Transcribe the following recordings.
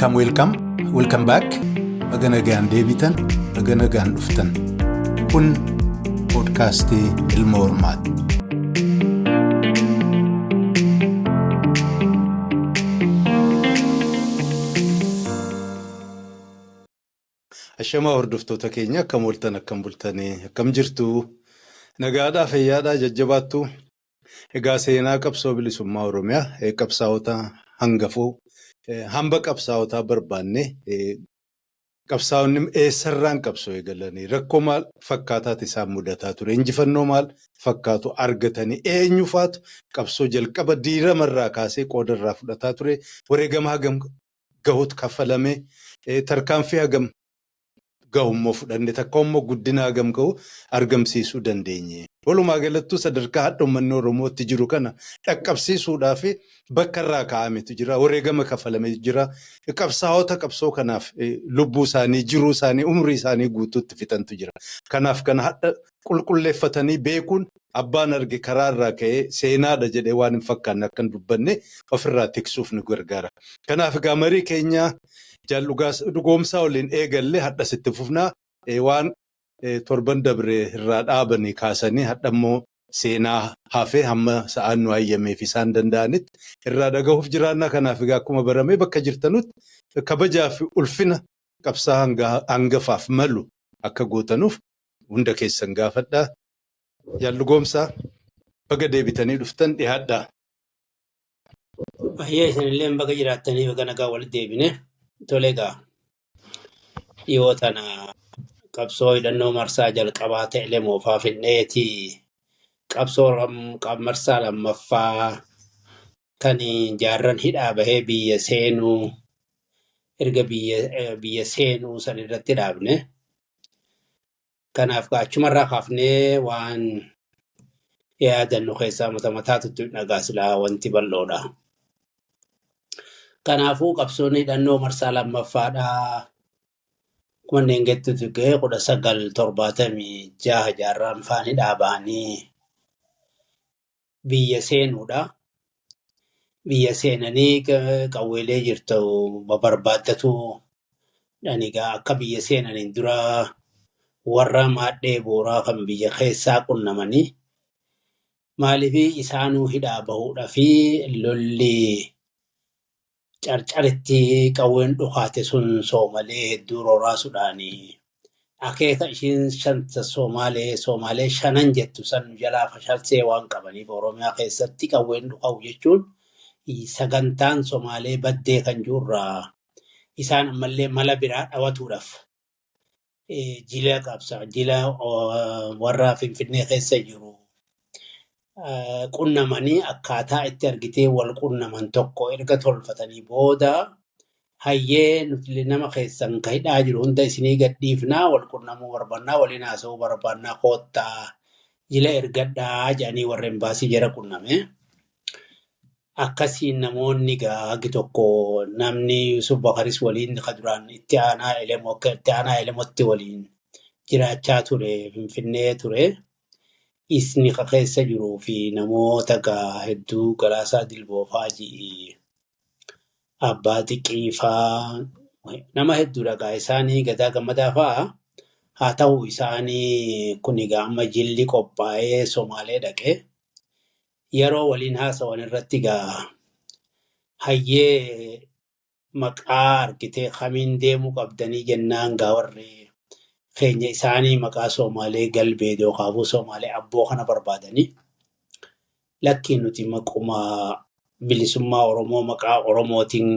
Welcome, welcome, welcome back. Baga nagaan deebitan, baga nagaan dhuftan. Kun poodkaastii Ilma Hormaati. Ashamaa hordoftoota keenya akkam ooltan akkam bultanii akkam jirtu nagaadhaa fayyaadhaa jajjabaattu. Egaa seenaa qabsoo bilisummaa Oromiyaa qabsaa'ota hangafoo hamba qabsaa'otaa barbaanne qabsaa'onni eessarraan qabsoo eegalanii rakkoo maal fakkaataati isaan mudataa ture injifannoo maal fakkaatu argatanii eenyufaatu qabsoo jalqaba diiramarraa kaasee qoodarraa fudhataa ture wareegama hagam gahutu kaffalame tarkaanfii hagam gahu immoo fudhanne takka immoo guddina hagam gahu argamsiisuu dandeenye. Walumaa galattuu sadarkaa hadha uummanni Oromootti jiru kana dhaqqabsiisuudhaaf bakka irraa kaa'ametu jira. Wareegama kaffalametu jira. Qabsaa'ota qabsoo kanaaf lubbuu isaanii, jiruu isaanii, umrii isaanii guutuutti fixantu jira. Kanaaf kana hadha qulqulleeffatanii beekuun abbaan arge karaa irraa ka'ee seenaadha jedhee waan hin fakkaanne akka hin dubbanne ofirraa tiksuuf nu gargaara. Kanaaf egaa marii keenya Jaal Dhugoomsaa waliin eegalle hadhas itti fufnaa. Waan torban dabre irraa dhaabanii kaasanii hadha immoo seenaa hafe hamma sa'aan nu hayyameef isaan danda'anitti irraa dhagahuuf jiraanna. Kanaaf egaa akkuma barame bakka jirtanutti kabajaa fi ulfina qabsaa hangafaaf malu akka gootanuuf hunda keessan gaafadha. Jaal Dhugoomsaa baga deebitanii dhuftan dhiyaadhaa. Baay'ee isinillee baga jiraattanii baga nagaa walitti deebine. Tole egaa dhiyoo tana qabsoo hidhannoo marsaa jalqabaa ta'e moofaa finneeti qabsoo marsaa lammaffaa kan jaarran hidhaa bahee biyya seenuu erga biyya seenuu san irratti dhaabne. Kanaaf achumarraa kaafnee waan yaadannu keessaa mata mataatu dhagaa silaa wanti bal'oodha. Kanaafuu qabsoon hidhannoo marsaa lammaffaadhaa. Kunneen gettutu ga'ee 1976 jaarraan faan hidhaa bahanii biyya seenuudha. Biyya seenanii qawweelee jirtu barbaaddatu egaa akka biyya seenaniin dura warra maadhee booraa kan biyya keessaa qunnamanii maaliif isaanuu hidhaa bahuudhaa fi lolli carcaritti qawween dhukaate sun Soomalee hedduu rooraasuudhaan akeeka ishiin shanta Somaalee shanan jettu san jalaa fashalsee waan qabaniif Oromiyaa keessatti qawween dhukaa'u jechuun sagantaan Somaalee baddee kan jirurraa isaan ammallee mala biraa dhawatuudhaaf jila qabsa jila warra Finfinnee keessa jiru qunnamanii akkaataa itti argitee wal qunnaman tokko erga tolfatanii booda hayyee nuti nama keessan ka hidhaa jiru hunda isinii gadhiifnaa wal qunnamuu barbaannaa waliin haasa'uu barbaannaa koottaa jila ergadhaa jedhanii warra embaasii jara qunname. Akkasiin namoonni hagi tokko namni Yusuf Bakaris waliin ka duraan itti aanaa Elemoo akka itti aanaa Elemootti waliin jiraachaa ture Finfinnee ture. Isni ka keessa jiruu fi namoota hedduu Galaasaa Dilboo fa'aa ji'i Abbaa Xiqqii fa'aa nama hedduudha gaa isaanii Gadaa Gammadaa fa'aa haa ta'u isaanii kun egaa amma jilli qophaa'ee Somaalee dhaqee yeroo waliin haasawan irratti egaa hayyee maqaa argitee kamiin deemuu qabdanii jennaan gaa warri keenya isaanii maqaa Somaalee Galbeed yookaan Somaalee Abboo kana barbaadanii lakki nuti maquma bilisummaa Oromoo maqaa Oromootiin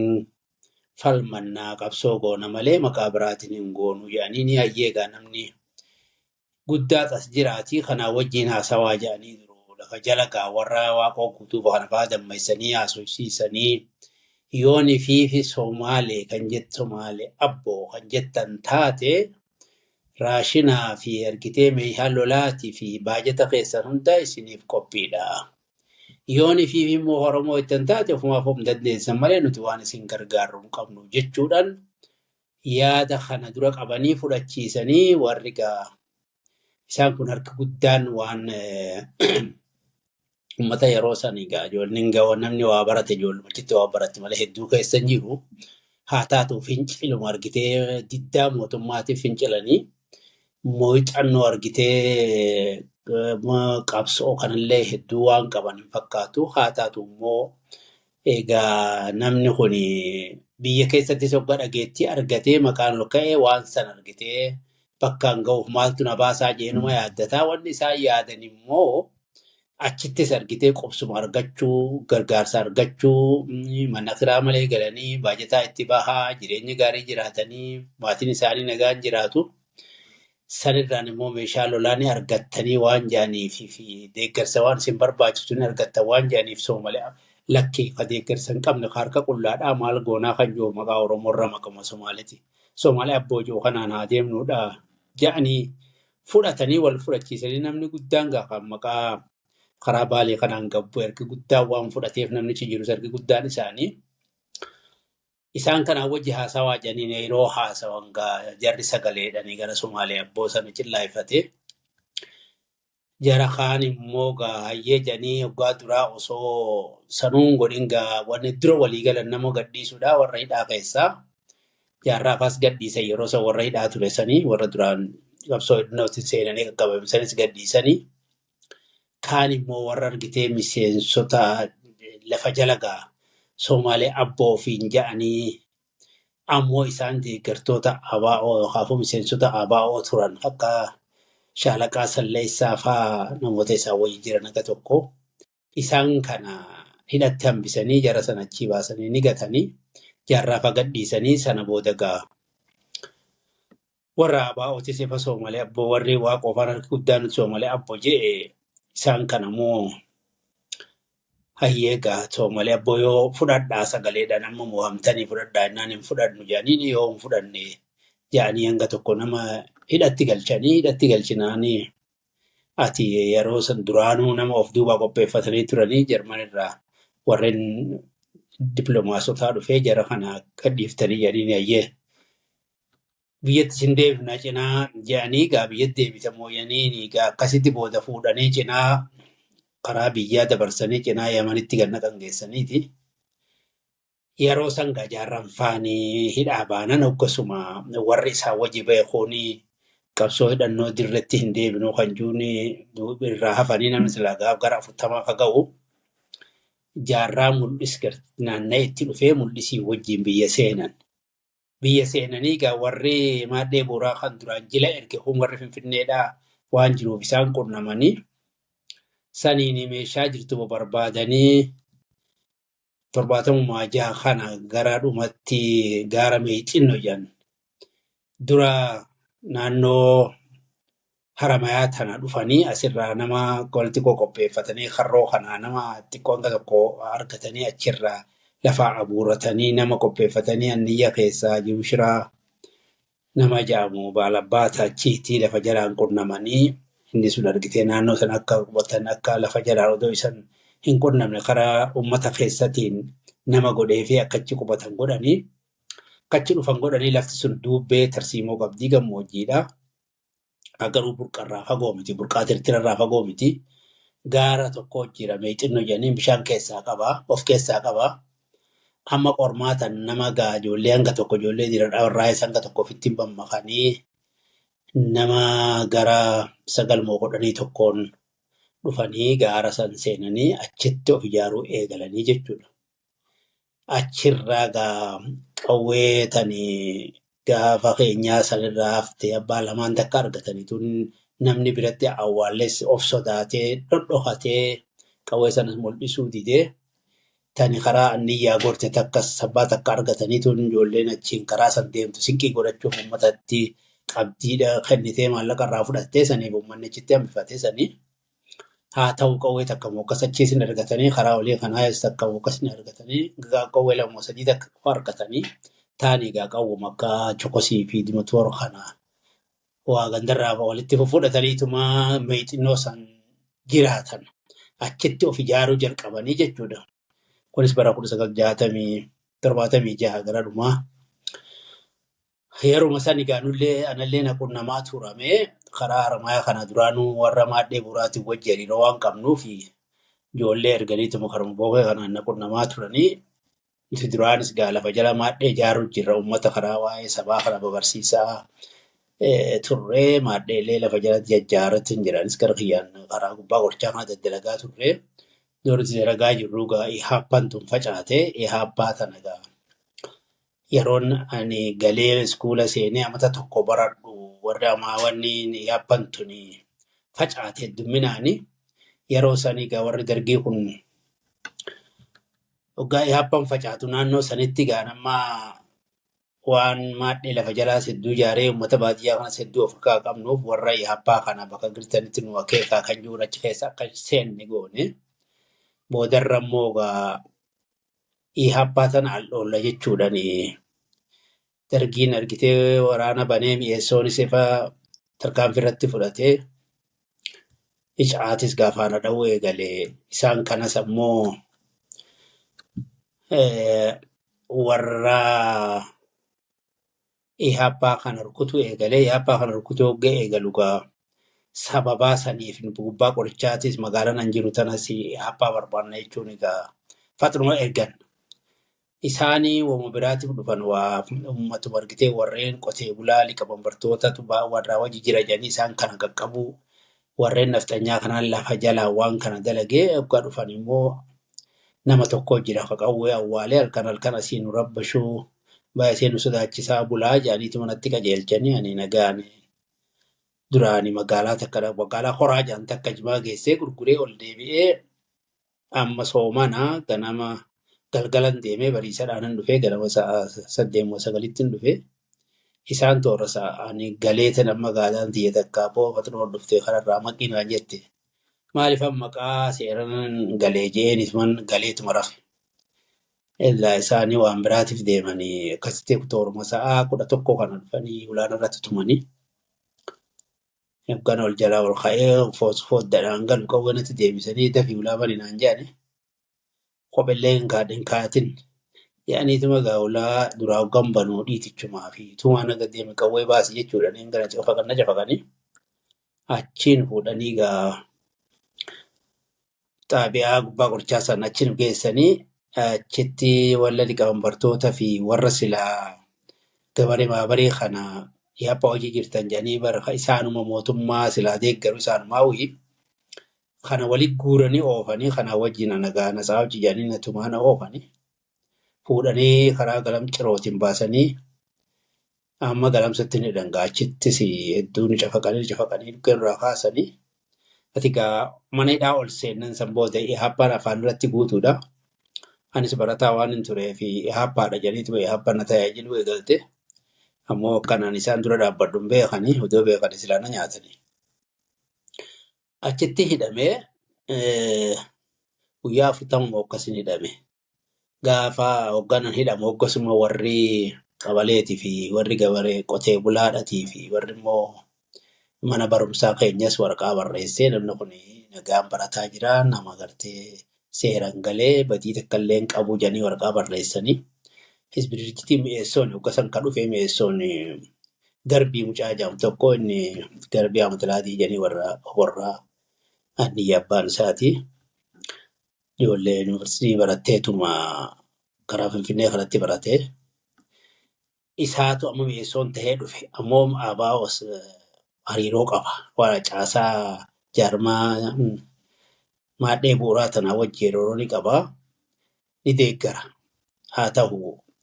falmannaa qabsoo goona malee maqaa biraatiin hin goonu jedhanii ni hayyee egaa namni guddaa as jiraatii kanaa wajjin haasawaa jedhanii jiru. Lafa jala gaa warra waaqoo guutuu kana fa'aa dammaysanii haasofsiisanii yooni fi Somaalee kan jettu Somaalee Abboo kan jettan taate raashinaa fi argitee meeshaa lolaatii fi baajata keessan hunda isiniif qophiidha. Yooni fi immoo Oromoo ittiin taate ofumaaf of dandeessan malee nuti waan isin gargaarru hin qabnu jechuudhaan yaada kana dura qabanii fudhachiisanii warri gaa isaan kun harka guddaan waan uummata yeroo sanii gaa ijoolleen namni waa barate ijoollumachitti waa barate malee hedduu keessa hin jiru. Haa taatu finciluma argitee diddaa mootummaatiif fincilanii muuxannoo argitee qabsoo kanallee hedduu waan qaban hin fakkaatu. Haa taatu immoo egaa namni kun biyya keessattis hoggaa dhageettii argatee maqaan ol ka'ee waan san argitee bakkaan ga'uuf maaltu na baasaa jeenuma yaaddataa. Wanni isaan yaadan immoo achittis argitee qubsuma argachuu, gargaarsa argachuu, mana kiraa malee galanii baajataa itti bahaa, jireenya gaarii jiraatanii, maatiin isaanii nagaan jiraatu. Sanirraan immoo meeshaa lolaa ni argattanii waan jedhaniif fi deeggarsa waan isin barbaachisu ni argattan waan jedhaniif Soomalee lakkee ka deeggarsa hin qabne ka harka qullaadhaa maal goonaa kan jiru maqaa Oromoorra maqama Somaaleeti. Somaalee abboo jiru kanaan haa deemnudha jedhanii fudhatanii wal fudhachiisanii namni guddaan gaafa maqaa karaa Baalee kanaan gabbu erga guddaan waan fudhateef namni jirus erga guddaan isaanii. Isaan kanaan wajji haasawaa jedhanii yeroo haasawan jarri sagaleedhanii gara Somaalee abboo sana cillaayifate. Jara kaan immoo hayyee jedhanii waggaa duraa osoo sanuun godhin wanni dura walii galan nama gadhiisuudha warra hidhaa keessaa. Jaarraafaas gadhiisan yeroo san warra hidhaa ture sanii warra duraan qabsoo hidhannootti seenanii qaqqabame sanis gadhiisanii. Kaan immoo warra argitee miseensota lafa jala gaa Somaalee abboo ofiin jedhanii ammoo isaan deeggartoota ABO yookaan miseensota ABO turan akka Shaalaqaa Salleessaa fa'aa namoota isaan wajjin jiran akka tokko. Isaan kana hidhatti hambisanii jara sana achii baasanii ni gatanii jaarraa gadhiisanii sana booda gaa warra ABOtis ifa Soomalee abboo warri waaqa ofaan harki guddaan Soomalee abboo jedhe isaan kana immoo hayyee gaa Soomalee abboo yoo fudhadhaa sagaleedhaan amma mo'amtanii fudhadhaa jennaan hin fudhannu jedhanii yoo hin fudhanne jedhanii hanga tokko nama hidhatti galchanii hidhatti galchinaanii ati yeroo san duraanuu nama of duubaa qopheeffatanii turanii Jarman irraa warreen dippiloomaasota dhufee jara kana gadhiiftanii jedhanii hayyee biyyatti isin deebifna cinaa jedhanii gaa biyyatti deebitamoo jedhanii gaa akkasitti booda fuudhanii cinaa karaa biyyaa dabarsanii cinaa Yamanitti gad naqan geessaniiti. Yeroo san gaa jaarran faanii hidhaa baanan hoggasuma warri isaan wajji beekuuni qabsoo hidhannoo dirreetti hin deebinuu kan jiruun irraa hafanii namni silaa gaaf gara 40 ka ga'u jaarraa mul'is naanna'ee itti dhufee mul'isii wajjin biyya seenan. Biyya seenanii gaa warri maadhee bu'uuraa kan duraan jila erge kun warri Finfinneedhaa waan jiruuf isaan qunnamanii saniin meeshaa jirtu barbaadanii 76 kana gara dhumatti gaara Meexxinno jedhan dura naannoo Haramayaa tana dhufanii asirraa nama walitti qopheeffatanii karroo kanaa nama xiqqoo hanga tokko argatanii achirraa lafaa abuuratanii nama qopheeffatanii anniyya keessaa jimshiraa nama jedhamu baalabbaata achiitii lafa jalaan qunnamanii inni sun argitee naannoo sana akka qubatan akka lafa jalaan odoo isan hin qunnamne karaa uummata keessatiin nama godhee fi akkachi qubatan godhanii akkachi dhufan godhanii lafti sun duubbee tarsiimoo qabdii gammoojjiidha. Garuu burqarraa fagoo miti. Burqaa tirtirarraa fagoo miti. Gaara tokko jira Meexxinno jedhanii bishaan keessaa qaba. Of keessaa qaba. Amma qormaatan nama gaa ijoollee hanga tokko ijoollee jira irraa hanga tokko ofitti mammakanii nama gara 9 moo 11n dhufanii gaara san seenanii achitti of ijaaruu eegalanii jechuudha. Achirraa gaa qawwee tanii gaafa keenyaa sanirraa haftee abbaa lamaan takka argatanii tun namni biratti awwaalles of sodaatee dhodhokatee qawwee sanas mul'isuu didee tani karaa anniyyaa gorte takka sabbaa takka argatanii tun ijoolleen achiin karaa san deemtu sinqii godhachuuf uummatatti qabdiidha kennitee maallaqa irraa fudhattee saniif uummanni achitti hambifatee sanii. Haa ta'u qawwee takka mookkas achiis hin argatanii karaa olii kanaa takka mookkas hin argatanii qawwee lama sadii takka qofa argatanii taanii gaa qawwuma akka chokosii fi dimatoor kana waa gandarraa walitti fudhataniituma meexinnoo san jiraatan achitti of ijaaruu jalqabanii jechuudha. Kunis bara 1976 gara dhumaa. Yeruma san egaa nullee anallee na qunnamaa turame karaa Haramayaa kana duraanuu warra maadhee bu'uuraatiin wajji hariiroo waan qabnuuf ijoollee erganiituma karuma bookee kanaan na qunnamaa turanii Nuti duraanis gaa lafa jala maadhee ijaaruu jirra. Uummata karaa waa'ee sabaa kana babarsiisaa turree maadheelee lafa jalatti jajjaarratti hin jiranis gara kiyyaan karaa gubbaa qorichaa kana daddalagaa turree. Nuti dalagaa jirru gaa ihaappaan tun facaatee ihaappaa tana gaa yeroon ani galee iskuula seenee amata tokko baradhu warri amaa wanni ihaappaan tun facaate hedduminaani yeroo sanii gaa warri dargii kun hoggaa ihaappaan facaatu naannoo sanitti gaa nama waan maadhee lafa jalaas hedduu ijaaree uummata baadiyyaa kanas hedduu of harkaa qabnuuf warra ihaappaa kana bakka jirtanitti nu akeekaa kan jiru achi keessa akka seenne goone. Boodarra immoo gaa ihaappaa tana al dhoolla jechuudhaan dargiin argitee waraana banee mi'eessoonis ifa tarkaanfii irratti fudhatee icaatis gaafaana dha'uu eegalee isaan kanas ammoo warra ihaappaa kana rukutuu eegalee ihaappaa kana rukutuu hoggaa eegalu gaa sababaa saniif gubbaa qorichaatis magaalaan an jiru tanas ihaappaa barbaanna jechuun egaa faxinuma ergan. Isaanii wama biraatiif dhufan waa uummatuma argitee warreen qotee bulaa liqa bartootatu warraa wajji jira jedhanii isaan kana qaqqabu warreen nafxanyaa kanaan lafa jalaa waan kana dalagee hoggaa dhufan immoo nama tokko jira qawwee awwaalee halkan halkan asii nu rabbashuu baay'ee nu sodaachisaa bulaa jedhaniitu manatti qajeelchanii ani nagaan duraanii magaalaa takka magaalaa horaa jedhan takka jimaa geessee gurguree ol deebi'ee amma soomana ganama galgalan deemee bariisadhaan dhufee ganama sa'a 8 9tti dhufee isaan toora ani galeetan amma magaalaan tiyya takka boofatuma dhuftee kanarraa maqii naan jette. Maaliif maqaa seeraan galee je'eenis man galeetuma rafe. Illaa isaanii waan biraatiif deemanii akkasitti tooruma sa'a 11 kana dhufanii ulaan irratti tumanii. Yookaan ol jalaa ol ka'ee foddaadhaan galu qawwee deebisanii dafii ulaa bani naan jedhani. Kopheellee hin kaatin. Yaa'aniituma egaa ulaa duraa hoggan banuu dhiitichumaa fi tumaan aga deeme qawwee baasi jechuudha. Gara cafaqan na cafaqanii achiin fuudhanii egaa xaabiyaa gubbaa qorichaa sana achiin geessanii achitti warra liqaambartoota fi warra silaa gabaree maabaree kana yaabbaa hojii jirtan jedhanii bara isaanuma mootummaa silaa deeggaru isaanumaa wayii kana walitti guuranii oofanii kana wajjin nagaa nasaa hojii jedhanii natumaana oofanii fuudhanii karaa galam cirootiin baasanii amma galamsatti ni dhangaa achittis hedduu ni cafaqanii cafaqanii irraa kaasanii ati egaa mana hidhaa ol seennan san booda ihaappaan afaan irratti guutuudha. Anis barataa waan hin tureef ihaappaadha jedhaniituma ihaappaan na tajaajiluu eegalte. Ammoo akkanaan isaan dura dhaabbadhu hin beekanii odoo beekanii silaa na nyaatanii. Achitti hidhamee guyyaa 40 akkasiin hidhame. Gaafa hogganan hidhamu hoggasuma warri qabaleetii fi warri gabaree qotee bulaadhaatii fi warri immoo mana barumsaa keenyas waraqaa barreessee namni kun nagaan barataa jira nama gartee seeraan galee badii takka illee hin qabu jedhanii waraqaa barreessanii. Hizbi dirjitii mi'eessoon hoggasan kan dhufe mi'eessoon garbii mucaa jedhamu tokko inni garbii Amatalaatii jedhanii warra warra anniyyaa abbaan isaati. Ijoollee yuunivarsiitii baratteetuma karaa Finfinnee kanatti baratee. Isaatu amma mi'eessoon tahee dhufe. Ammoo ABOs hariiroo qaba. Waan caasaa jaarmaa maadhee bu'uuraa tanaa wajjin yeroo ni qaba. Ni deeggara. Haa ta'u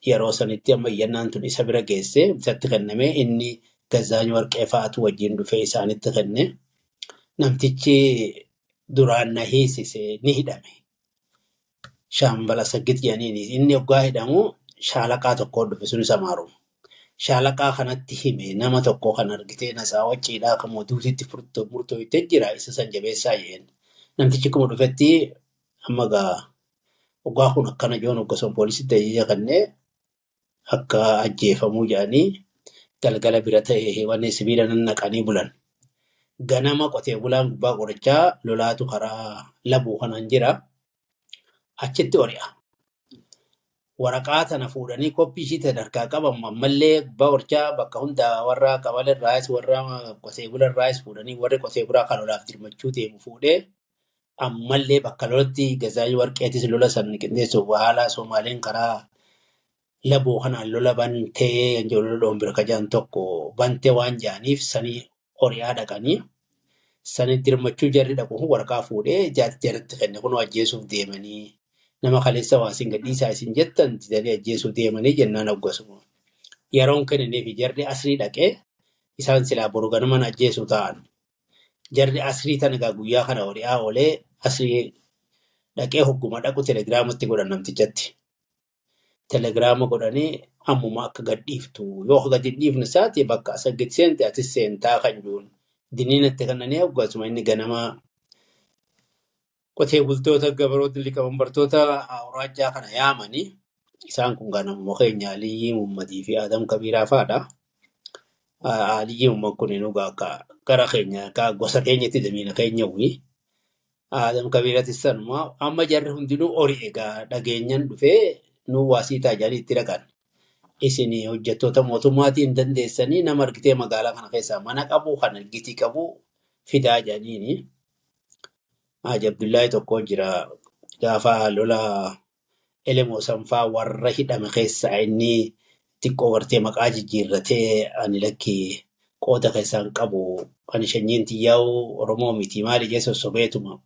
yeroo sanitti amma iyyannaan tun isa bira geessee isatti kenname inni Gazaany Warqee fa'aatu wajjin dhufee isaanitti kenne. Namtichi duraan na hiisise ni hidhame. Shaambala Saggit jedhaniini inni hoggaa hidhamu shaalaqaa tokko dhufe sunis amaaruma. Shaalaqaa kanatti hime nama tokko kan argitee nasaa wacciidhaa kan mootuutitti murtooytee jira isa san jabeessaa jeen. Namtichi kuma dhufetti amma gaa hoggaa kun akkana joon hoggasoon poolisitti ajaja kennee akka ajjeefamuu jedhanii galgala bira ta'e wanni sibiila nannaqanii bulan. Ganama qotee bulaan gubbaa qorichaa lolaatu karaa labuu kanaan jira. Achitti ori'a. Waraqaa tana fuudhanii koppii ishii sadarkaa qaban ammallee gubbaa qorichaa bakka hundaa warra qabalarraayis warra qotee bularraayis fuudhanii warri qotee bulaa kan lolaaf dirmachuu deemu fuudhee ammallee bakka lolatti Gazaayii Warqeetis lola san qindeessuuf haala Somaaleen karaa Laboo kanaan lola bantee lola dhoon bira kajaan tokko bantee waan jaaniif sanii horiyaa dhaqanii sanii dirmachuu jarri dhaqu kun waraqaa fuudhee jaratti kenne kun ajjeesuuf deemanii nama kaleessa waasiin gadhiisaa isin jettan didanii ajjeesuuf deemanii jennaan hoggasuma. Yeroon kennaniif jarri asrii dhaqee isaan silaa boru ganaman ajjeesuu ta'an. Jarri asrii tana egaa guyyaa kana horiyaa oolee asrii dhaqee hogguma dhaqu telegiraamatti godhan namtichatti. Telegiraama godhanii ammuma akka gadhiiftu yoo gadi hin dhiifne isaati bakka asa gadi seente atis seentaa kan jiruun diniinatti kennanii hoggasuma inni ganama qotee bultoota gabaroota liqabanbartoota awuraajjaa kana yaamanii isaan kun ganamuma keenya Aliyyii Muhammadii fi Adam Kabiiraa fa'aadha. Aliyyii Muhammad kun egaa akka gara keenya akka gosa keenyatti damiina keenya wuyi. Adam Kabiiratis sanuma amma jarri hundinuu horii egaa dhageenyaan dhufee nuu waasii taajaalii itti dhaqan. Isin hojjettoota mootummaatiin dandeessanii nama argitee magaalaa kana keessaa mana qabu kan argitii qabu fidaa jedhaniini. Haji Abdullahi tokko jira gaafa lola Elemoo Sanfaa warra hidhame keessaa inni xiqqoo gartee maqaa jijjiirratee ani lakki qooda keessaan qabu ani shanyiin xiyyaa'u Oromoo miti maali jee sossobeetuma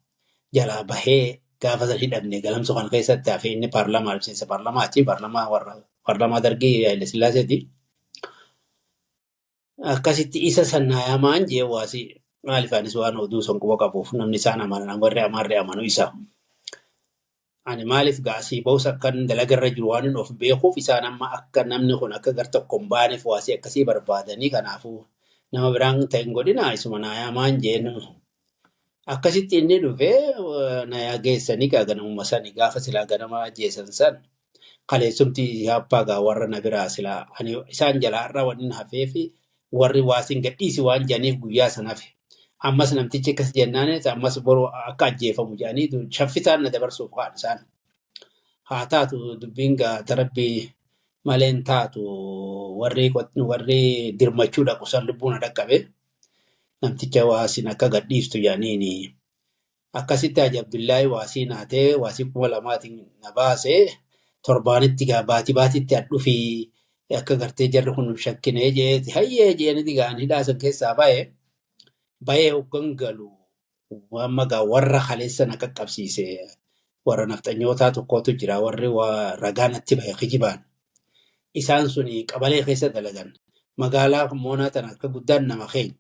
jalaa bahee gaafa san hidhamne galamsoo kana keessatti hafe inni paarlaamaa miseensa paarlaamaati paarlaamaa warra paarlaamaa dargii Haile Sillaaseeti. Akkasitti isa sannaayamaan jee waasi maaliif anis waan oduu san quba qabuuf namni isaan amanan warri amaarri amanu isa. Ani maaliif gaasii bahus akkan dalagarra jiru waan hin of beekuuf isaan amma akka namni kun akka gar tokko hin baaneef waasii akkasii barbaadanii kanaafuu nama biraan ta'e hin godhina isuma naayamaan jeen. Akkasitti inni dhufee nayaa geessanii gaa ganamuma sani gaafa silaa ganama ajjeesan san kaleessumti abbaa gaa warra na biraa silaa ani isaan jalaa irra wanni hafee fi warri waasiin gadhiisi waan jedhaniif guyyaa san hafe. Ammas namtichi akkas jennaan ammas boru akka ajjeefamu jedhanii shaffisaan na dabarsuuf kaan isaan. Haa taatu dubbiin gaa tarabbii malee hin taatu warri dirmachuu dhaqu san lubbuun na dhaqqabe namticha waasiin akka gadhiiftu jedhaniini. Akkasitti Haji Abdullaahi waasii naatee waasii 2000 na baasee torbaanitti gaa baatii baatiitti adhufii akka gartee jarri kun shakkinee jeeti hayyee jeenitti gaan hidhaa san keessaa ba'e ba'ee hoggan galu amma gaa warra kaleessa na qaqqabsiise warra nafxanyootaa tokkotu jira warri ragaa natti bahe kijibaan. Isaan suni qabalee keessa dalagan magaalaa moonaa tana akka guddaan nama keenya.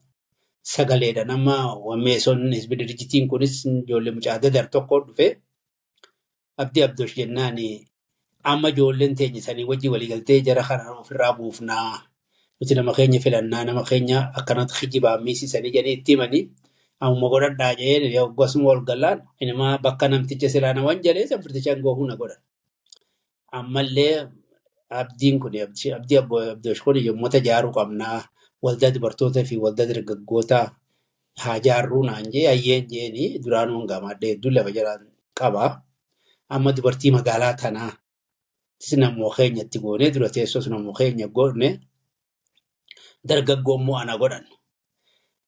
Sagaleedha nama meesonni hisbi dirjitiin kunis ijoollee mucaa dadar tokko dhufe Abdii Abdoosh jennaan amma ijoolleen teenya sanii wajjin waliigaltee jara kana ofirraa buufnaa nuti nama keenya filannaa nama keenya akkanatti kijibaan miisisanii jedhanii itti himanii ammuma godhadhaa jedhee hoggasuma ol galaan inuma bakka namticha silaa naman jedhee sanfirtichaan goofuu na godhan. Ammallee abdiin kun abdii Abdoosh kun yommuu jaaruu qabnaa waldaa dubartootaa fi waldaa dargaggootaa haa jaarruu naan jee hayyeen jeeni duraanuu hanga addee hedduu lafa jalaan qaba. Amma dubartii magaalaa tanaa namoo keenyatti goonee dura teessos namoo keenya goone dargaggoo immoo ana godhan.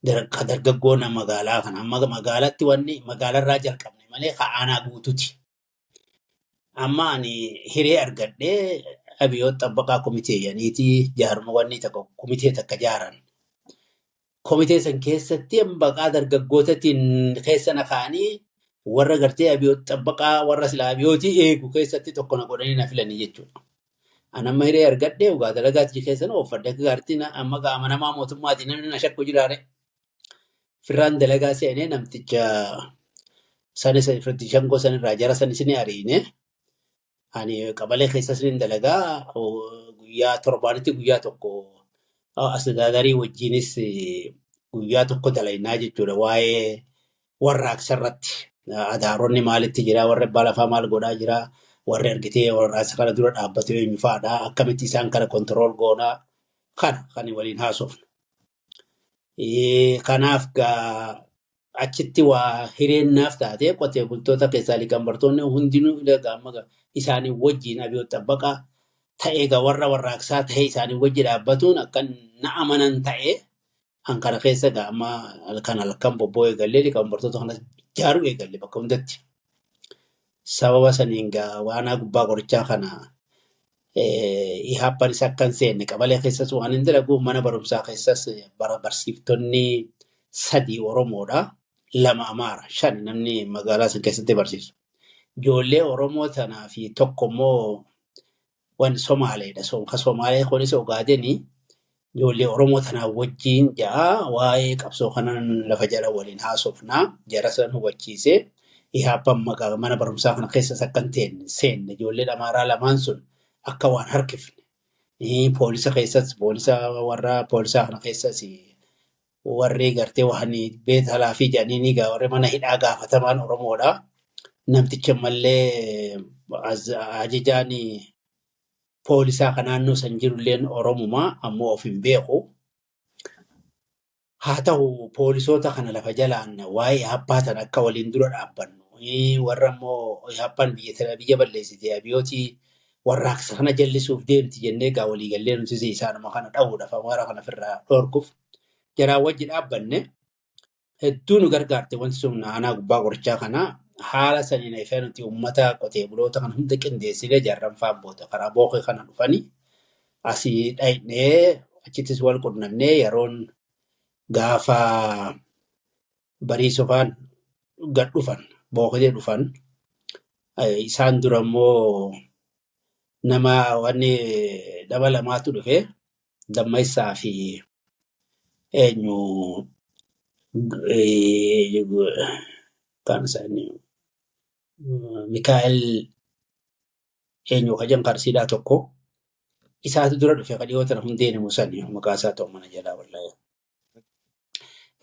Dargaggoo na magaalaa kana amma magaalatti wanni magaalarraa jalqabne malee ka aanaa guututi. Amma ani hiree argadhee abiyoot xabbaqaa komitee jedhaniiti jaarma wanni tokko komitee takka jaaran. Komitee san keessatti baqaa dargaggootatiin keessa na kaa'anii warra gartee abiyoot xabbaqaa warra silaa abiyootii eegu keessatti tokko na godhanii na filanii jechuudha. Ani amma hiree argadhee dhugaa dalagaatti keessa na ooffadhe akka gaariitti amma amanamaa mootummaatiin namni na shakku jiraare. Firraan dalagaa seenee namticha sanis shangoo sanirraa jara sanis ni ariine. Ani qabalee keessas ni dalagaa guyyaa torbaanitti guyyaa tokko astadaadarii wajjinis guyyaa tokko dalagnaa jechuudha waa'ee warraaqsa irratti. Adaaronni maalitti jira warri abbaa lafaa maal godhaa jira warri argitee warraaqsa kana dura dhaabbate eenyu fa'aadha akkamitti isaan kana kontirool goonaa kana kan waliin haasofnu. Kanaaf gaa achitti waa hireennaaf taatee qotee bultoota keessaa liqambartoonni hundinuu isaanii wajjin abiyoot xabbaqaa ta'ee gaa warra warraaqsaa ta'ee isaanii wajji dhaabbatuun akka na amanan ta'ee an kana keessa gaa amma halkan halkan bobboo eegallee liqambartoota kana jaaruu eegalle bakka hundatti. Sababa saniin gaa waanaa gubbaa qorichaa kana Ihaappaanis akka hin seenne qabalee keessas waan hin dalaguuf mana barumsaa keessas barsiiftonni 3 Oromoodha. 2 Amaara. 5 namni magaalaa san keessatti barsiisu. Ijoollee Oromoo tanaa fi tokko immoo waan Somaaleedha. Ka Somaalee kunis Ogaadenii ijoollee Oromoo tanaa wajjin ja'a waa'ee qabsoo kanaan lafa jala waliin haasofnaa jara san hubachiisee Ihaappaan mana barumsaa kana keessas akka hin seenne ijoolleen Amaaraa lamaan sun akka waan harkifne. Poolisa keessas poolisa warra poolisaa kana keessas warri gartee waan beet halaafii jedhanii ni warri mana hidhaa gaafatamaan Oromoodha. Namtichi ammallee ajajaan poolisaa kan naannoo san jirulleen Oromumaa ammoo of hin beeku. Haa ta'u poolisoota kana lafa jalaan waa'ee Ihaappaa tan akka waliin dura dhaabbannu. Warra immoo Ihaappaan biyya balleessite abiyyooti warraaqsa kana jallisuuf deemti jennee gaa walii gallee nuti isaanuma kana dha'uudhaaf Amaara kana ofirraa dhorkuuf jaraan wajji dhaabbanne hedduu nu gargaarte wanti sun aanaa gubbaa qorichaa kana haala saniin ifee nuti uummata qotee buloota kana hunda qindeessinee jaarran faan booda karaa booqee kana dhufanii asii dhaqnee achittis wal qunnamnee yeroon gaafa barii sofaan gad dhufan booqee dhufan isaan dura immoo nama wanni nama lamaatu dhufe Dammaysaa fi eenyu kan isaanii Mikaa'el eenyu kajan qarsiidhaa tokko isaatu dura dhufe ka dhiyoo tana hundeen himu sani maqaa isaa ta'u mana jalaa wallaahi.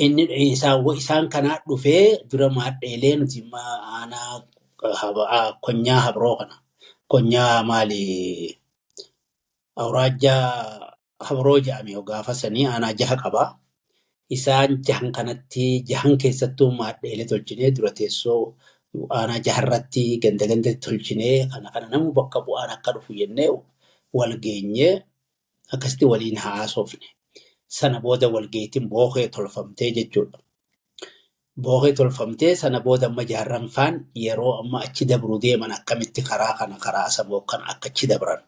Inni isaan kanaa dhufee dura maadheelee nuti aanaa konyaa habroo kana konyaa maali awraajjaa habroo jedhame gaafa sanii aanaa 6 qaba. Isaan jahan kanatti jahan keessattuu maadheelee tolchinee dura teessoo aanaa jaharratti ganda gandatti tolchinee kana kana namu bakka bu'aan akka dhufu jennee wal geenyee akkasitti waliin haasofne. Sana booda walgeetiin booqee tolfamtee jechuudha. Booqee tolfamtee sana booda amma jaarran faan yeroo amma achi dabruu deeman akkamitti karaa kana karaa saboo kana akka achi dabran.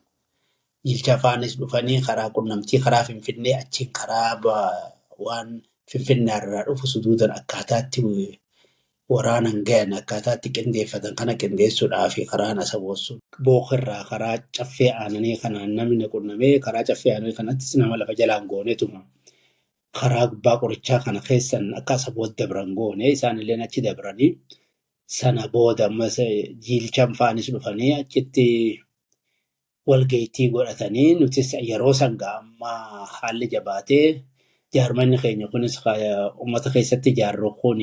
Jilcha faanis dhufanii karaa qunnamtii karaa Finfinnee achiin karaa waan Finfinneerraa dhufu suduudan akkaataatti waraanan gahan akkaataatti qindeeffatan kana qindeessuudhaa fi karaan asaboo booqirraa karaa caffee aananii kanaan namni qunnamee karaa caffee aananii kanattis nama lafa jalaan goonetuma. Karaa gubbaa qorichaa kana keessan akka asaboo dabran goone isaanillee achi dabranii sana booda ammas jiilchan faanis dhufanii achitti walgeettii godhatanii nutis yeroo san amma haalli jabaatee jaarmanni keenya kunis uummata keessatti jaarru kun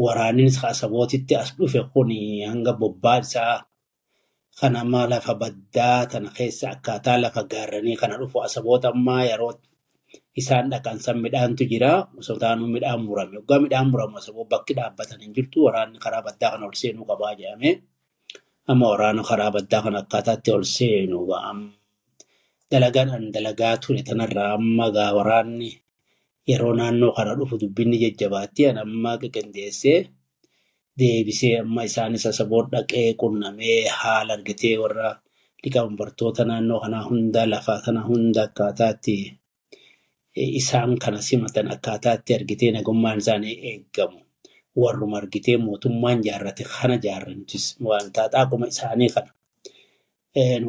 waraannis asabootitti as dhufe kun hanga bobbaa isaa kan amma lafa baddaa tana keessa akkaataa lafa gaarranii kana dhufu asaboota ammaa yeroo isaan dhaqan san midhaantu jira. Osoo taanuu midhaan murame. Waggaa midhaan muramu asaboo bakki dhaabbatan hin jirtu waraanni karaa baddaa kana ol seenuu qabaa jedhamee amma waraana karaa baddaa kana akkaataatti ol seenu dalagaan an dalagaa ture tanarraa amma gaa waraanni yeroo naannoo kana dhufu dubbinni jajjabaatti an amma qindeessee deebisee amma isaanis asaboo dhaqee qunnamee haala argatee warra liqaambartoota naannoo kanaa hunda lafa kana hunda akkaataatti isaan kana simatan akkaataatti argitee nagummaan isaanii eegamu. Warruma argitee mootummaan jaarrate kana jaarrantis waan taaxaaquma isaanii kana.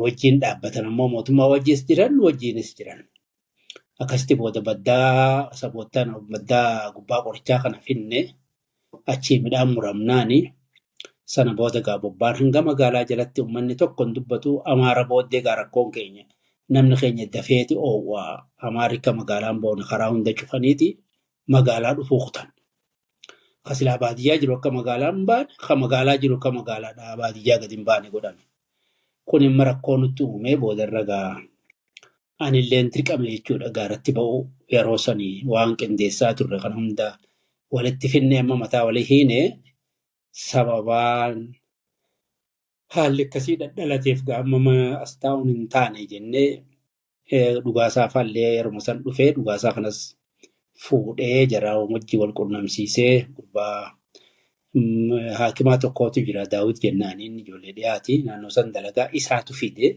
Wajjin dhaabbatan ammoo mootummaa wajjis jiran wajjinis jiran. Akkasitti booda baddaa saboottan baddaa gubbaa qorichaa kana finne achii midhaan muramnaani sana booda gaa bobbaan hanga magaalaa jalatti uummanni tokko hin dubbatu Amaara booddee gaa rakkoon keenya namni keenya dafeeti oowwaa Amaarika magaalaan boona karaa hunda cufaniiti magaalaa dhufuu kutan. Ka silaa baadiyyaa jiru akka magaalaa hin baane, ka magaalaa jiru akka magaalaadhaa baadiyyaa gadi hin baane godhame. Kun immoo rakkoo nutti uumee boodarra gaa anilleen dirqame jechuudha gaaratti ba'uu yeroo sanii waan qindeessaa turre kan hunda walitti finnee amma mataa walii hiine sababaan haalli akkasii dhadhalateef gaa amma as taa'uun hin taane jennee dhugaasaa faallee yeroo san dhufee dhugaasaa kanas fuudhee jaraa wajjin wal qunnamsiisee gurbaa haakimaa tokkootu jira Daawit jennaan inni ijoollee dhiyaati naannoo san dalagaa isaatu fide.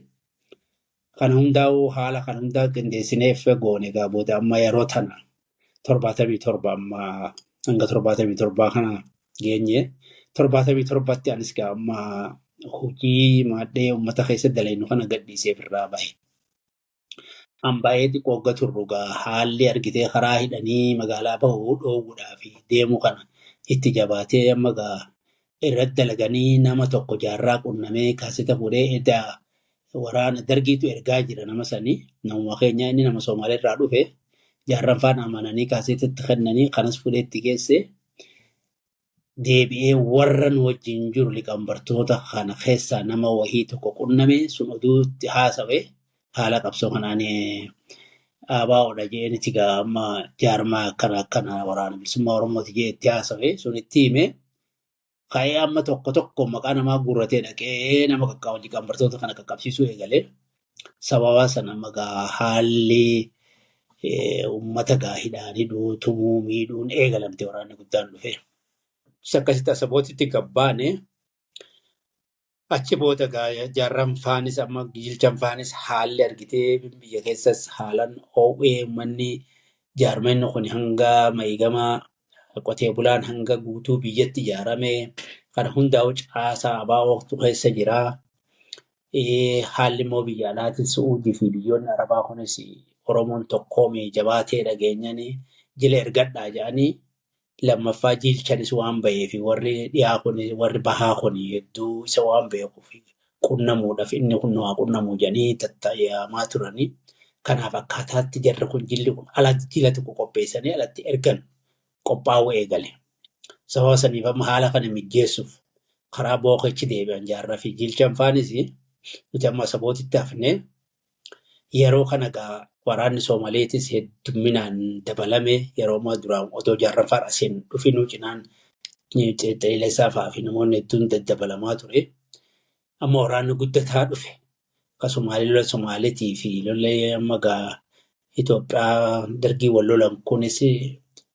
Kana hundaa'uu haala kana hundaa qindeessineef goone egaa booda amma yeroo tana 77 amma hanga 77 kana geenye 77tti anis gaa amma hojii maadhee uummata keessa dalaynu kana gadhiisee irraa bahe. An baay'ee xiqqoo hogga turru gaa haalli argitee karaa hidhanii magaalaa bahuu dhoowwuudhaa fi deemuu kana itti jabaatee amma gaa irratti dalaganii nama tokko jaarraa qunnamee kaaseta fuudhee edaa waraana dargiitu ergaa jira nama sanii namuma keenya inni nama Somaalee irraa dhufe jaarran faana amananii kaasetatti kennanii kanas fuudhee itti geesse deebi'ee warra nu wajjin jiru liqambartoota kana keessaa nama wahii tokko qunname sun oduutti haasawe haala qabsoo kanaan ABO'dha jedheen itti gaa amma jaarmaa akkana akkana waraana bilisummaa Oromooti jedhee itti haasawe sun itti hime. Ka'ee amma tokko tokko maqaa namaa guurratee dhaqee nama liqambartoota kana qaqqabsiisuu eegalee sababa sana amma gaa haalli uummata gaa hidhaanii tumuu miidhuun eegalamte waraanni guddaan dhufe. Akkasitti Asabootitti gabbaane achi booda gaa jaarran faanis amma jilchan faanis haalli argitee biyya keessas haalan ho'ee uummanni jaarmenni kun hanga maayigama qotee bulaan hanga guutuu biyyatti ijaarame kana hundaa'u caasaa ABO'tu keessa jira. Haalli immoo biyya alaatiin Su'uudii fi biyyoonni Arabaa kunis Oromoon tokkoomee jabaatee dhageenyanii jila ergadhaa jedhanii lammaffaa jilchanis waan ba'eef warri dhiyaa kun warri bahaa kun hedduu isa waan beekuuf qunnamuudhaaf inni kun waa qunnamuu jedhanii tattaafamaa turanii. Kanaaf akkaataatti jarri kun jilli kun alatti jila tokko qopheessanii alatti ergan qophaa'uu eegale. Sababa saniif amma haala kana mijeessuuf karaa bookichi deebi'an jaarraa fi jilchan faanis nuti amma Asabootitti hafnee yeroo kana gaa waraanni Somaaleetis hedduminaan dabalame yeroo ammaa duraan otoo jaarran faan asiin dhufinuu cinaan Xeeleessaa fa'aa fi namoonni hedduun daddabalamaa ture. Amma waraanni guddataa dhufe. Akka Somaalee lola Somaaleetii fi lola amma gaa Itoophiyaa dargii wal lolan kunis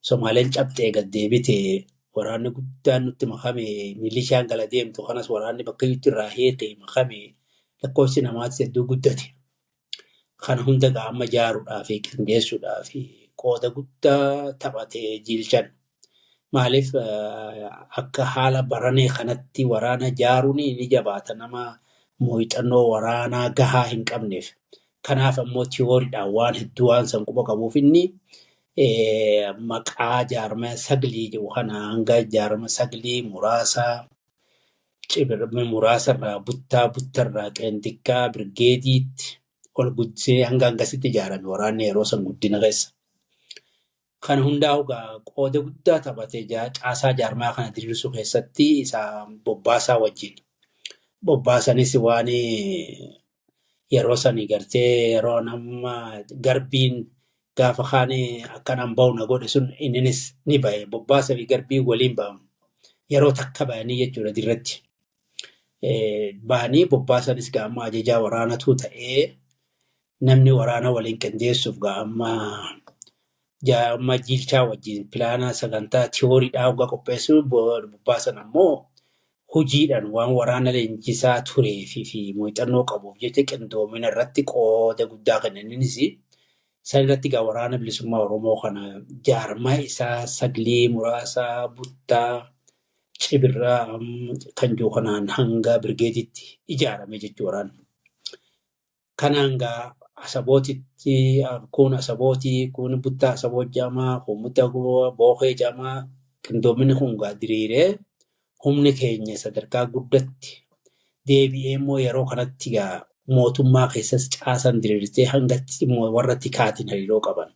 Somaaleen cabxee gad deebite waraanni guddaan nutti makame milishaan gala deemtu kanas waraanni bakka itti irraa hiike makame lakkoofsi namaatis hedduu guddate. Kana hunda gaa amma ijaaruudhaa fi qindeessuudhaa fi qooda guddaa taphatee jilchan. Maaliif akka haala baranee kanatti waraana ijaaruun ni jabaata nama muuxannoo waraanaa gahaa hin qabneef. Kanaaf ammoo tiyooriidhaan waan hedduu waan san quba qabuuf inni maqaa jaarmaa saglii jedhu kana hanga jaarma saglii muraasa muraasarraa buttaa buttarraa qeenxikkaa birgeediitti ol guddisee hanga hangasitti ijaarame waraanni yeroo san guddina keessa. Kana hundaa'u gaa qooda guddaa taphatee caasaa jaarmaa kana diriirsuu keessatti isa bobbaasaa wajjin. Bobbaasanis waan yeroo sani gartee yeroo nama garbiin gaafa kaan akkanaan bahu na godhe sun inninis ni bahe. Bobbaasaa fi garbiin waliin bahamu. Yeroo takka bahanii jechuudha dirratti. Bahanii bobbaasanis gaa amma ajajaa waraanatu ta'ee namni waraana waliin qindeessuuf gaa amma jilchaa wajjin pilaanaa sagantaa tiyooriidhaa hoggaa qopheessu bobbaasan ammoo hojiidhaan waan waraana leenjisaa turee fi muuxannoo qabuuf jecha qindoomina irratti qooda guddaa kennanis san irratti gaa waraana bilisummaa Oromoo kana jaarmaa isaa saglii muraasa buttaa cibirraa kan jiru kanaan hanga birgeeditti ijaarame jechuu waraanni. Kanaan gaa Asabootitti kun Asabootii kun buttaa Asaboot jedhamaa kun buttaa Bookee jedhamaa qindoominni kun gaa diriiree humni keenya sadarkaa guddatti deebi'ee immoo yeroo kanatti gaa mootummaa keessas caasan diriirtee hangatti warra tikaatiin hariiroo qaban.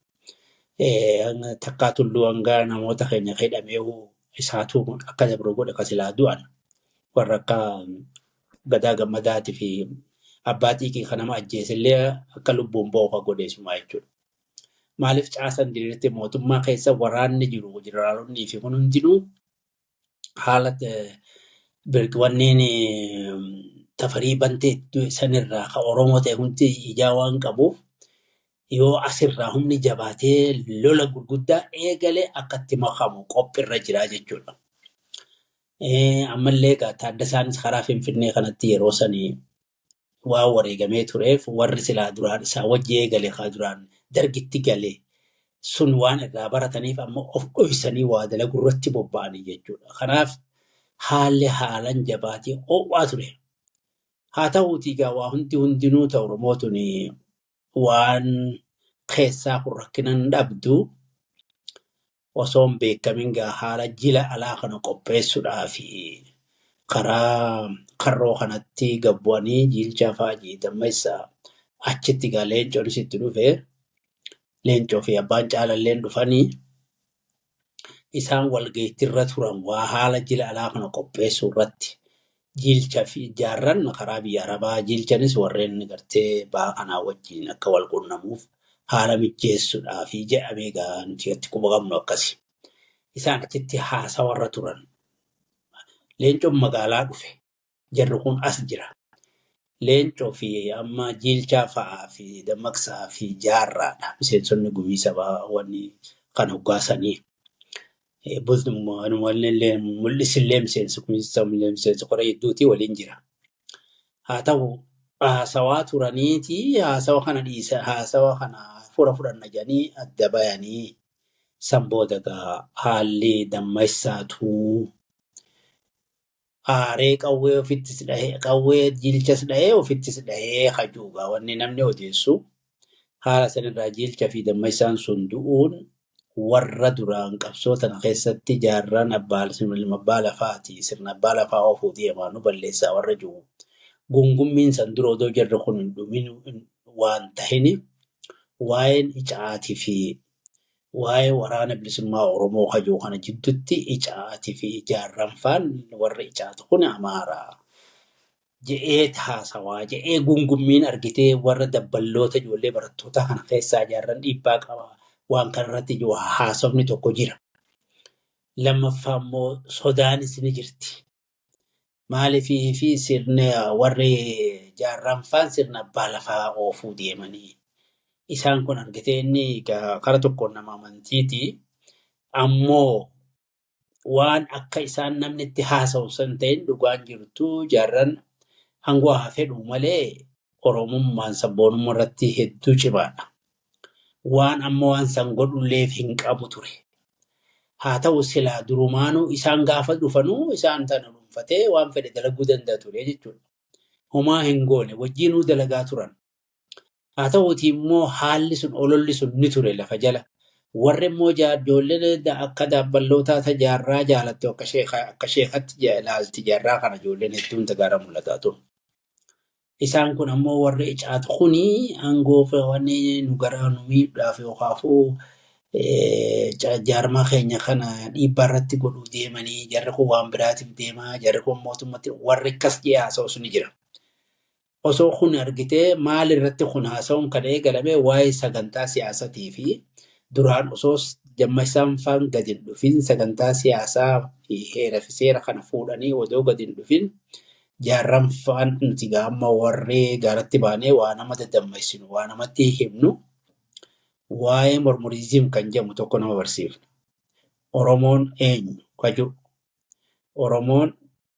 Takkaa tulluu hanga namoota keenya hidhamee isaatu akka dabru godhe akka silaa du'an warra akka Gadaa Gammadaatii fi Abbaa Xiiqii kan nama ajjeesellee akka lubbuun ba'u kan godheessumaa jechuudha. Maaliif caasan diriirtee mootummaa keessa waraanni jiru jeneraalonni fi kun hundinuu haala wanneen tafarii bantee sanirraa kan Oromoo ta'e hundi ijaa waan qabuuf yoo asirraa humni jabaatee lola gurguddaa eegalee akkatti makamu qophiirra jira jechuudha. Ammallee egaa Taaddasaanis karaa Finfinnee kanatti yeroo sanii waan wareegamee tureef warri silaa duraan isaa wajji eegale haa duraan dargitti gale sun waan irraa barataniif ammoo of dhoksanii waa dalaguu irratti bobba'anii jechuudha. Kanaaf haalli haalan jabaatee ho'aa ture. Haa ta'uutii egaa waa hundi hundinuu ta'u Oromootun waan keessaa kun rakkina hin dhabdu osoo hin beekamin gaa haala jila alaa kana qopheessuudhaaf karaa karroo kanatti gabbu'anii jiilchaa fa'aa jiidhammeessa achitti gaa leencoonis itti dhufe leencoo fi abbaan caalalleen dhufanii isaan walgayiitirra turan waa haala jila alaa kana qopheessuu irratti jiilcha fi jaarran karaa biyya arabaa jiilchanis warreen gartee ba'aa kanaa wajjin akka wal quunnamuuf haala mijeessuudhaaf jedhamee gaa nuti itti quba qabnu akkasi. Isaan achitti haasawarra turan. Leencoon magaalaa dhufe. Jarri kun as jira. Leencoo fi amma jiilchaa fa'aa fi dammaqsaa fi jaarraadha. Miseensonni gumii sabaa wanni kan hoggaasanii. Mul'isillee miseensi miseensi qora hedduutii waliin jira. Haa ta'u haasawaa turaniiti haasawa kana dhiisa haasawa kana fura fudhanna jedhanii adda bayanii san booda gaa haalli dammaysaatu aaree qawwee ofittis dhahee qawwee jiilchas dhahee ofittis dhahee hajuugaa wanni namni odeessu haala sanirraa jiilcha fi dammaysaan sun du'uun warra duraan qabsoo tana keessatti jaarraan abbaa lafaati sirna abbaa lafaa oofuu deemaa nu balleessaa warra jiru. Gungummiin san dura odoo jarri kun hin dhumin waan tahini waa'een icaatii fi waa'ee waraana bilisummaa Oromoo hajuu kana jidduutti icaatii fi jaarran faan warra icaatu kun Amaaraa je'ee haasawaa je'ee gungummiin argitee warra dabballoota ijoollee barattoota kana keessaa jaarran dhiibbaa qaba. Waan kanarratti haasofni tokko jira. Lammaffaa immoo sodaanis ni jirti. Maaliif fi sirna warri jaarran faan sirna abbaa lafaa oofuu deemanii. Isaan kun argitee inni kara tokkoon nama amantiiti. Ammoo waan akka isaan namni itti haasa'u san ta'in dhugaan jirtu jaarran hangoo haa fedhu malee Oromummaan sabboonummaa irratti hedduu cimaadha. Waan amma waan san godhulleef hin qabu ture. Haa ta'u silaa durumaanuu isaan gaafa dhufanuu isaan tana dhuunfatee waan fedhe dalaguu danda'a ture jechuudha. Homaa hin goone wajjinuu dalagaa turan. Haa ta'uutii immoo haalli sun ololli sun ni ture lafa jala. Warri immoo ijoolleen akka dabballootaa jaarraa jaalattu akka sheekatti ilaalti jaarraa kana ijoolleen hedduun tagaara mul'ataa ture. Isaan kun ammoo warri icaatu kuni aangoo wanni nu gara nu miidhaaf yookaafuu jaarmaa keenya kana dhiibbaa irratti godhuu deemanii jarri kun waan biraatiif deemaa jarri kun mootummatti warri akkas jee haasa'u sun jira. Osoo kun argitee maal irratti kun haasa'uun kan eegalame waa'ee sagantaa siyaasatii fi duraan osoo jammaisaan faan gadi hin dhufin sagantaa siyaasaa fi heera fi seera kana fuudhanii odoo gadi hin dhufin jaarran faan nuti amma warri gaaratti baanee waa nama dadammaysinu waa namatti himnu waa'ee mormoriizim kan jedhamu tokko nama barsiifna. Oromoon eenyu kajuu Oromoon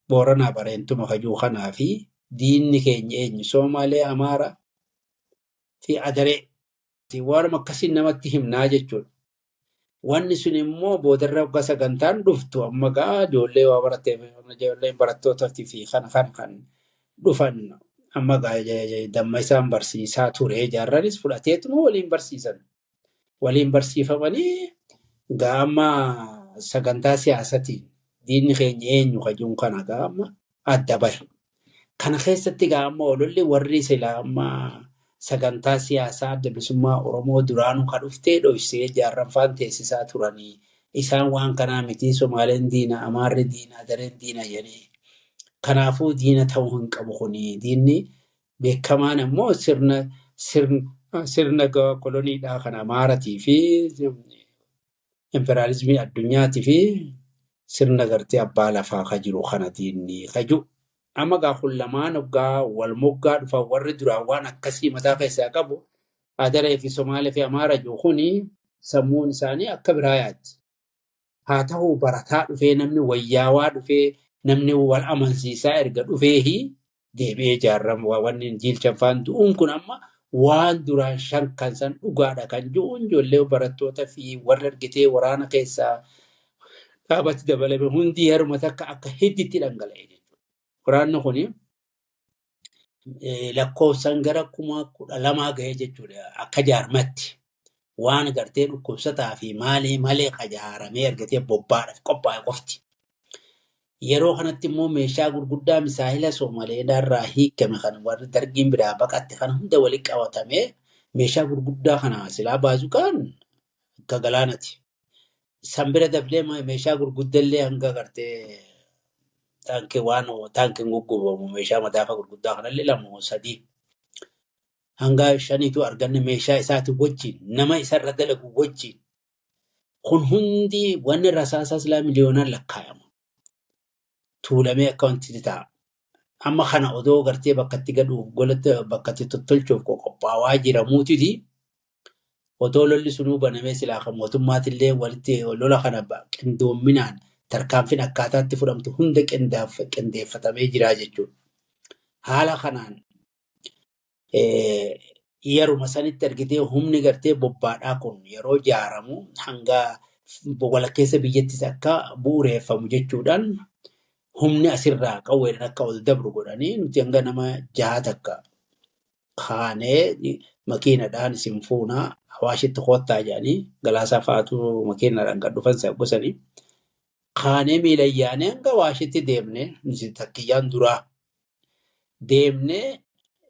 Booranaa Bareentuma kajuu kanaa fi diinni keenya eenyu Somaalee, Amaaraa fi Adaree. Waanuma akkasiin namatti himnaa jechuudha. Wanni sun immoo boodarra waggaa sagantaan dhuftu amma gaa ijoollee waa baratteef ijoolleen barattootaa fi kana kana kan dhufan amma gaa damma isaan barsiisaa ture jaarranis fudhateetuma waliin barsiisan. Waliin barsiifamanii gaa amma sagantaa siyaasatiin diinni keenya eenyu kajuun kana gaa amma adda bahe. Kana keessatti gaa amma ololli warri silaa amma sagantaa siyaasaa adda bilisummaa Oromoo duraanuu kan dhuftee dhoksee jaarran faan teessisaa turanii. Isaan waan kanaa miti Somaaleen diina, Amaarri diina, Adareen diina jedhee. Kanaafuu diina ta'uu hin qabu kuni. Diinni beekamaan immoo sirna koloniidhaa kan Amaaratii fi imperaalizimii addunyaatii fi sirna gartee abbaa lafaa kan jiru kana diinni kaju. Amma gaa kun lamaan hoggaa wal moggaa dhufan warri duraan waan akkasii mataa keessaa qabu Adaree fi Somaalee fi Amaara jiru kuni sammuun isaanii akka biraa yaaddi. Haa ta'u barataa dhufee namni wayyaawaa dhufee namni wal amansiisaa erga dhufeehi Deebi'ee ijaaramu wanni jiilchan faan du'uun kun amma waan duraan shan kan san dhugaadha kan jiruun ijoollee barattoota fi warra argitee waraana keessaa dhaabatti dabalame hundi yeruma takka akka hidditti dhangala'e jechuudha. Waraanni kun lakkoofsaan gara 12,000 gahee jechuudha akka jaarmatti. Waan gartee dhukkubsataa fi maalee malee qajaaramee argatee bobbaadhaaf qophaa'e qofti. Yeroo kanatti immoo meeshaa gurguddaa misaayila Somaaleedhaarraa hiikame kan warri dargiin biraa baqatte kan hunda walitti qabatamee meeshaa gurguddaa kana silaa baazuqaan akka galaanati. San bira dablee meeshaa gurguddallee hanga gartee taankii waan taankiin guggubamu meeshaa madaafa gurguddaa kanallee 2 3 hanga 5tu arganne meeshaa isaati wajjin nama isarra dalagu wajjin kun hundi wanni rasaasaa silaa miliyoonaan lakkaa'ama. Tuulamee akka wanti ta'a. Amma kana odoo gartee bakka itti gaduuf golatti bakka itti tottolchuuf qophaawaa jiramuutiti odoo lolli sunuu banamee silaa kan mootummaatillee walitti lola kana qindoominaan tarkaanfiin akkaataatti fudhamtu hunda qindeeffatamee jira jechuudha. Haala kanaan yeruma sanitti argitee humni gartee bobbaadhaa kun yeroo ijaaramu hanga walakkeessa biyyattis akka bu'uureeffamu jechuudhaan humni asirraa qawweedhaan akka ol dabru godhanii nuti hanga nama 6 takka kaanee makiinadhaan isin fuunaa Awaashitti koottaa jedhanii Galaasaa fa'aatu makiinadhaan gad dhufan gosanii kaanee miilayyaanee hanga Awaashitti deemnee nuti takkiyyaan duraa deemnee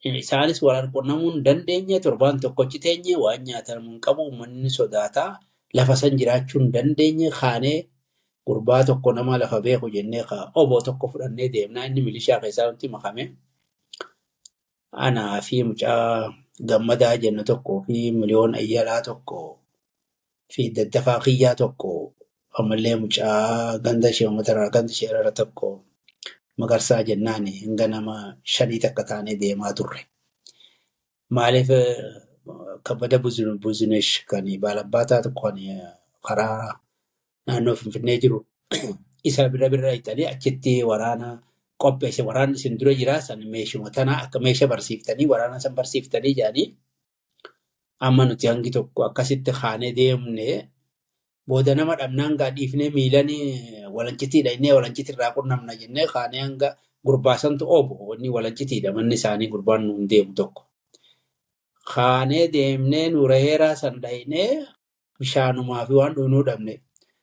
isaanis wal qunnamuu hin dandeenye torbaan tokkochi teenye waan nyaatamu hin qabu uummanni sodaataa lafa san jiraachuu hin dandeenye kaanee gurbaa tokko nama lafa beeku jennee oboo tokko fudhannee deemnaa inni milishaa keessaa nutti makame. Anaa fi mucaa Gammadaa jennu tokkoo fi Miliyoon Ayyalaa tokko fi Daddafaa Kiyyaa tokko ammallee mucaa ganda ishee uummata ganda ishee irra tokko Magarsaa jennaan hanga nama 5 takka taanee deemaa turre. Maaliif Kabbada Buzinesh kan baalabbaataa tokko kan karaa naannoo Finfinnee jiru isa bira bira hidhanii achitti waraana qopheesse waraanni isin dura jira san meeshuma tana akka meesha barsiiftanii waraana san barsiiftanii jedhanii amma nuti hangi tokko akkasitti kaanee deemne booda nama dhabnaan gaa dhiifnee miilanii walancitiidha inni walancitirraa qunnamna jennee kaanee hanga gurbaa santu oobu wanni walancitiidha manni isaanii gurbaan nuun deemu tokko. Kaanee deemnee nuura heeraa san dhahinee bishaanumaa fi waan dhuunuu dhabne.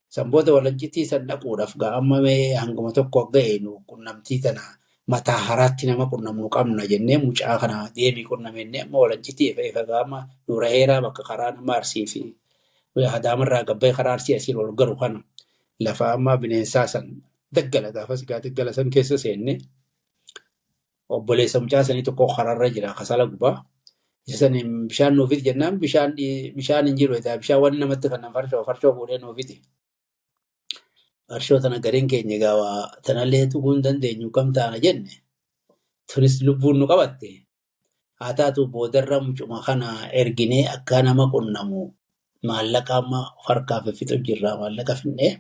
San booda walancitii san dhaquudhaaf gaa amma mee hanguma tokko ga'e nu qunnamtii tana mataa haraatti nama qunnamnu qabna jennee mucaa kana deemii qunnamennee amma walancitii ifa ifa gaa amma nuura heeraa bakka karaa nama Arsii fi Adaamarraa gabbee karaa Arsii asiin ol garu kana lafa amma bineensaa san daggala gaafas gaa daggala san keessa seenne obboleessa mucaa sanii tokko karaarra jira kasala gubaa. Isa saniin bishaan nuufiti jennaan bishaan hin jiru bishaan wanni namatti kennan farshoo fuudhee nuufiti. Farshoo tana gariin keenya egaa tanallee dhuguu hin dandeenyu kam taana jenne tunis lubbuun nu qabatte. Haa taatu boodarra mucuma kana erginee akka nama qunnamu maallaqa amma harkaa fixu jirra maallaqa finnee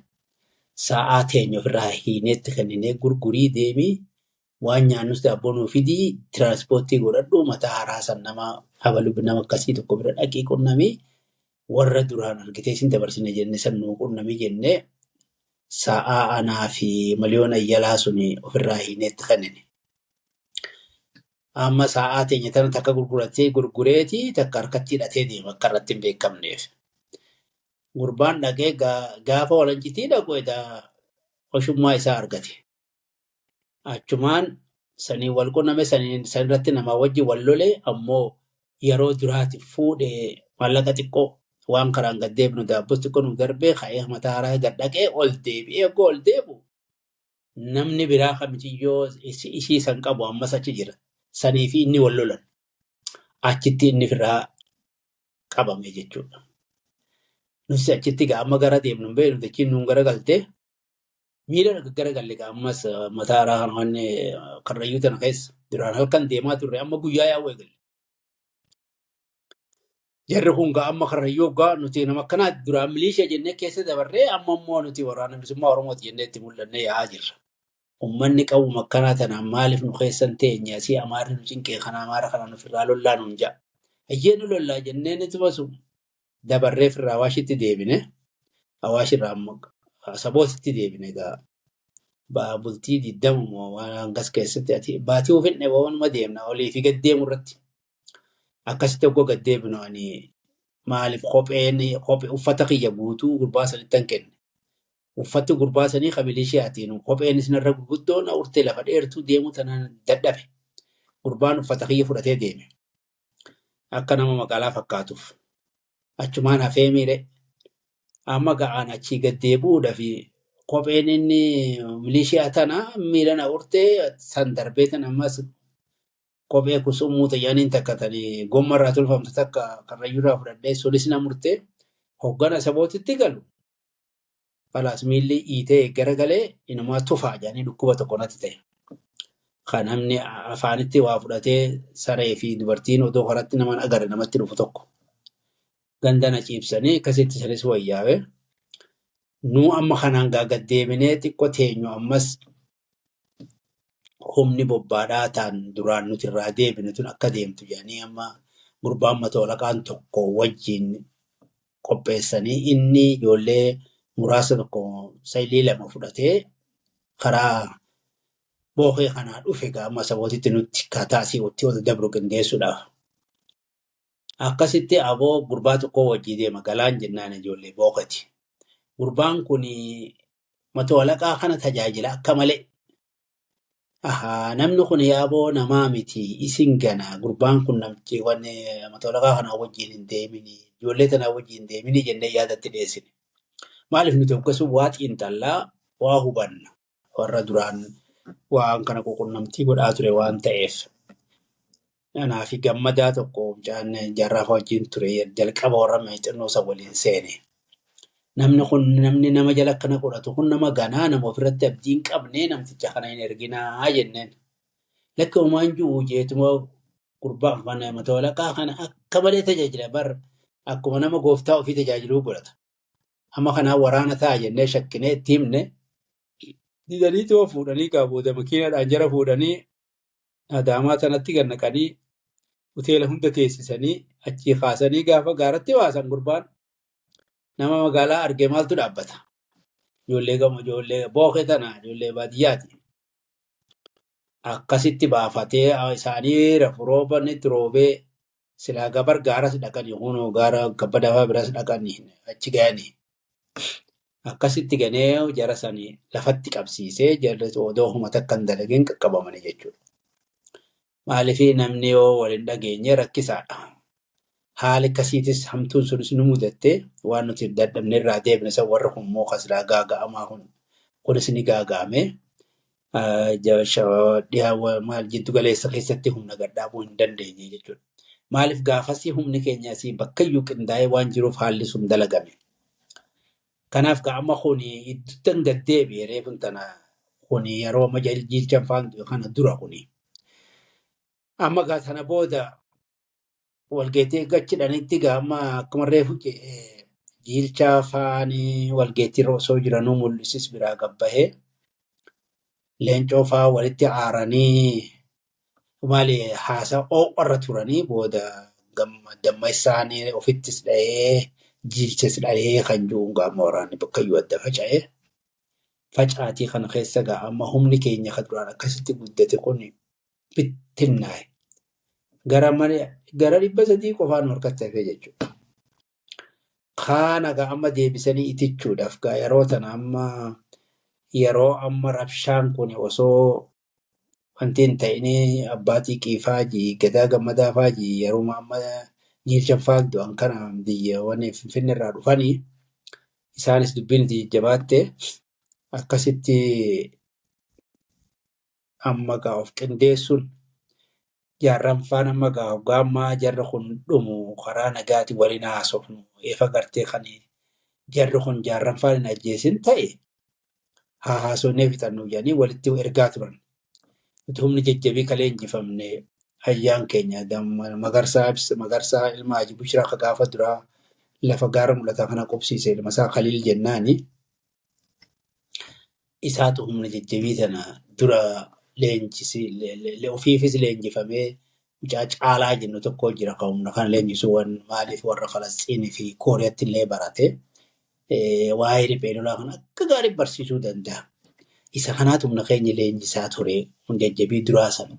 sa'aa teenya ofirraa hiineetti kenninee gurgurii deemii waan nyaannus daabboo nuu fidii tiraanspoortii godhadhu mataa haaraa san nama habalu nama akkasii tokko bira dhaqii qunnamii warra duraan argitee isin dabarsine jenne san nuu qunnamii jennee sa'aa anaa fi Miliyoon Ayyalaa suni ofirraa hiineetti kennine. Amma sa'aa teenya tana takka gurguratee gurgureeti takka harkatti hidhatee deema akka irratti hin beekamneef. Gurbaan dhaqee gaafa walancitii dhaqu edaa oshummaa isaa argate. Achumaan sanii wal qunname sanirratti namaa wajjin wal lole ammoo yeroo duraati fuudhee maallaqa xiqqoo waan karaan gad deebinu daabbos xiqqoo nu darbee ka'ee mataa haaraa gad dhaqee ol deebi'ee eeguu ol deebu namni biraa kamitiyyoo ishii san qabu ammas achi jira. Sanii fi inni wal lolan. Achitti inni firaa qabame jechuudha. Nus achitti gaa amma gara deemnu hin beeknu dachiin nuun gara galtee miila garagalle gaa ammas mataa haaraa kan wanni karrayyuu tana keessa duraan halkan deemaa turre amma guyyaa yaa'uu eegalle. Jarri kun gaa amma karrayyuu gaa nuti nama akkanaa duraan milishaa jennee keessa dabarree amma immoo nuti waraana bilisummaa Oromooti jennee itti mul'annee yaa'aa jirra. Uummanni qabu makkanaa tanaan maaliif nu keessan teenye asii amaarri nu cinqee kana amaara kana ofirraa lollaa nuun ja'a. Ayyee nu lollaa jennee nituma sun dabarree firraa Awaashitti deebine. Awaashirraa ammoo Asabootitti deebine egaa. Bultii 20 waan hangas keessatti ati baatii ofiin waanuma deemna olii fi gad deemu irratti. Akkasitti hoggoo gad deebinu ani maaliif kopheen kophee uffata kiyya guutuu gurbaa sanitti hin kenne. Uffatti gurbaa sanii kan milishiyyaatiin kopheen isinirra gurguddoon urtee lafa dheertuu deemu tanaan dadhabe. Gurbaan uffata kiyya fudhatee deeme. Akka nama magaalaa fakkaatuuf. Achumaan hafee miidhe. Amma ga'aan achii gad deebi'uudhaaf kopheen inni milishiyaa tana miila na urtee san darbee tan ammas kophee kusummuu xayyaaniin takka tanii gommarraa tolfamte takka karrayyuurraa fudhadhee sunis na murtee hoggana Asabootitti galu. Kalaas miilli hiitee garagalee inumaa tufaa jedhanii dhukkuba tokko natti ta'e. Kan namni afaanitti waa fudhatee saree fi dubartiin odoo karatti nama agarre namatti dhufu tokko. Ganda na ciibsanii akkasitti sanis wayyaa'e. Nu amma kanaan gad deebinee xiqqoo teenyu ammas humni bobbaadhaa ta'an duraan nuti irraa deebinu tun akka deemtu jedhanii amma gurbaan matoo laqaan tokko wajjin qopheessanii inni ijoollee muraasa tokko saayilii lama fudhatee karaa bookee kanaa dhufe amma Asabootitti nutti kataasii itti ol dabru qindeessuudhaaf. Akkasitti aboo gurbaa tokko wajjii deema galaan jennaan ijoollee bookeeti. Gurbaan kun matoo laqaa kana tajaajila akka malee. Namni kun yaaboo namaa miti isin gana gurbaan kun namtichi wanni matoo laqaa kanaa wajjin hin deemini ijoollee tanaa wajjin hin deemini jennee yaadatti dhiyeessine. Maaliif nuti hoggasuu waa xiinxallaa waa hubanna warra duraan waan kana quunnamtii godhaa ture waan ta'eef. Anaa fi gammadaa tokko mucaan jaarraa wajjin ture jalqaba warra xinnoo isa waliin seene. Namni kun namni nama jala akkana godhatu kun nama ganaa nama ofirratti abdii hin qabne namticha kana hin erginaa jenneen. Lakki homaan jiru jeetuma gurbaan matoo laqaa kana akka malee tajaajila bar akkuma nama gooftaa ofii tajaajiluu godhata. Amma kanaa waraana ta'a jennee shakkinee itti himne didanii too fuudhanii booda makiinaadhaan jara fuudhanii Adaamaa sanatti gad naqanii hoteela hunda teessisanii achii kaasanii gaafa gaaratti baasan gurbaan nama magaalaa argee maaltu dhaabbata. Ijoollee gama ijoollee bookee tana ijoollee baadiyyaati. Akkasitti baafatee isaanii rafu roobanni itti roobee silaa gabar gaaras dhaqanii kunoo gaara kabbadaa fa'aa biras dhaqanii achi ga'anii. Akkasitti ganee jara sanii lafatti qabsiisee jarri odoo huma takka hin dalagin qaqqabamanii jechuudha. Maaliif namni yoo waliin dhageenye rakkisaadha. Haali akkasiitis hamtuun sunis nu mudattee waan nuti dadhabne irraa deebine san warri kun immoo kasilaa gaaga'amaa kun kunis ni gaaga'ame. Maal jiddu galeessa keessatti humna gadhaabuu hin dandeenye jechuudha. Maaliif gaafasii humni keenya asii bakkayyuu qindaa'ee waan jiruuf haalli sun dalagame. Kanaaf amma kun iddoo gad deebi'e reefun tana kun yeroo amma jilchan faan kana dura kuni. Amma gaa sana booda walgeettii gachidhanitti gaa amma akkuma reefu jiilchaa faanii walgeettii irra osoo jiranuu mul'isis biraa gabbahee leencoo faa walitti aaranii maali haasaa oo'arra turanii booda damma isaanii ofittis dhahee jiilchas dhahee kan jiru gaama waraanni bakkayyuu adda faca'ee. Facaatii kana keessa gaa amma humni keenya kan duraan akkasitti guddate kun bittinnaa'e. Gara 300 qofaan harkatti hafee jechuudha. Kaana gaa amma deebisanii itichuudhaaf gaa yeroo tana amma yeroo amma rabshaan kun osoo wanti hin ta'inii abbaatii qiifaajii gadaa gammadaa faajii yeroo amma jiilchan faan du'an kana biyya wanni finfinne irraa dhufanii isaanis dubbiin itti jajjabaatte akkasitti amma gaa of qindeessuun jaarran faan amma gaa hoggaa ammaa jarri kun dhumu karaa nagaatiin waliin haasofnu efa gartee kan jarri kun jaarran faan hin ajjeesin ta'e haa haasofnee fixannu jedhanii walitti ergaa turan. Nuti humni jajjabii kalee injifamne ayyaan keenya magarsaa ilma Haji Bushiraa akka gaafa duraa lafa gaara mul'ataa kana qubsiise ilma isaa Khaliil jennaani. Isaatu humna jajjabii tana dura leenjisi ofiifis leenjifamee mucaa Caalaa jennu tokko jira kan humna kana leenjisu maaliif warra Falasxiinii fi Kooriyaatti illee barate. Waa'ee riphee lolaa kana akka gaarii barsiisuu danda'a. Isa kanaatu humna keenya leenjisaa ture humna jajjabii duraa sana.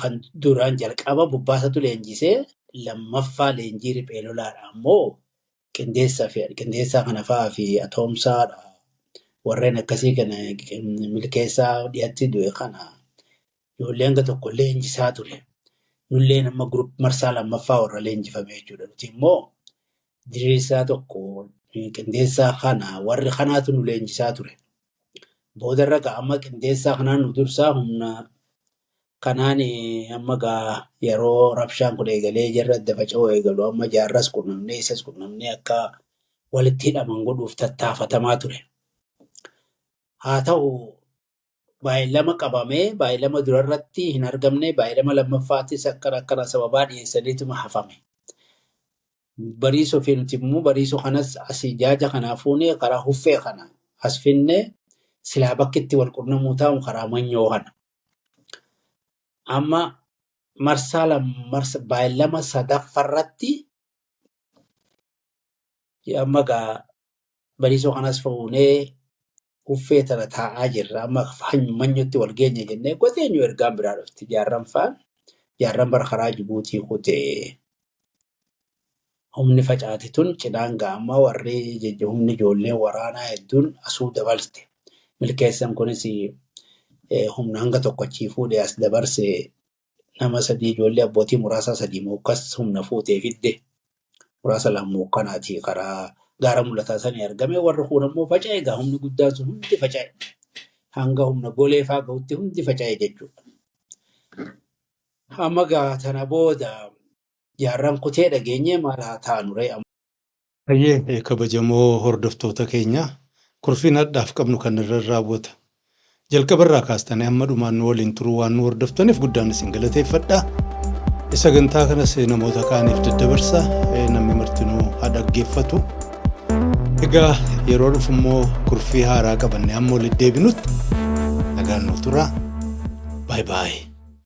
Kan duraan jalqaba bobbaasatu leenjisee lammaffaa leenjii riphee lolaadha ammoo qindeessaa kana fa'aa fi atoomsaadha. Warreen akkasii kana milkeessaa dhiyaatti du'e kana ijoollee hanga tokko leenjisaa ture. Nulleen amma marsaa lammaffaa warra leenjifame jechuudha. Nuti immoo diriirsaa tokko qindeessaa kana warri kanaatu nu leenjisaa ture. Boodarra ga'a amma qindeessaa kanaan nu dursaa humna kanaan amma gaa yeroo rabshaan kun eegalee jarra adda faca'uu eegalu amma jaarras qunnamnee isas qunnamnee akka walitti hidhaman godhuuf tattaafatamaa ture. Haa ta'u baay'ilama qabamee baay'ilama durarratti hin argamne baay'ilama lammaffaattis akkana akkana sababaa dhiyeessaniituma hafame. Bariisoo fi nuti immoo bariisoo kanas asii jaaja kanaa fuunee karaa huffee kana as finnee silaa bakki itti wal qunnamuu taa'u karaa manyoo kana. Amma marsaa baay'ilama sadaffaarratti amma gaa bariisoo kanas fuunee huffee tana taa'aa jirra. Amma manyootti wal geenya jennee goteenyu ergaan biraa dhufti. Jaarran fa'aan jaarran bara karaa Jibuutii kutee humni facaate tun cinaan ga'a. Amma warri humni ijoollee waraanaa hedduun asuu dabalte. Milkeessan kunis humna hanga tokko achii fuudhee as dabarse nama sadii ijoollee abbootii muraasa sadii mookkas humna fuutee fidde. Muraasa lama mookkanaati karaa gaara mul'ataa sanii argame. Warri kun ammoo faca'e egaa humni guddaan sun hundi faca'e. Hanga humna golee fa'aa gahutti hundi faca'e jechuudha. Amma gaa tana booda jaarran kutee dhageenyee maal haa taanu ree? Hayyee kabajamoo hordoftoota keenya kurfiin hadhaaf qabnu kan irra raawwata. Jalqabarraa kaastanii hamma dhumaan nu waliin turuu waan nu hordoftaniif guddaan isin galateeffadha. Sagantaa kanas namoota kaaniif daddabarsa namni martinuu haa dhaggeeffatu. Egaa yeroo dhufu immoo kurfii haaraa qabannee hamma walitti deebinutti nagaan nuuf tura. Baay'ee baay'ee.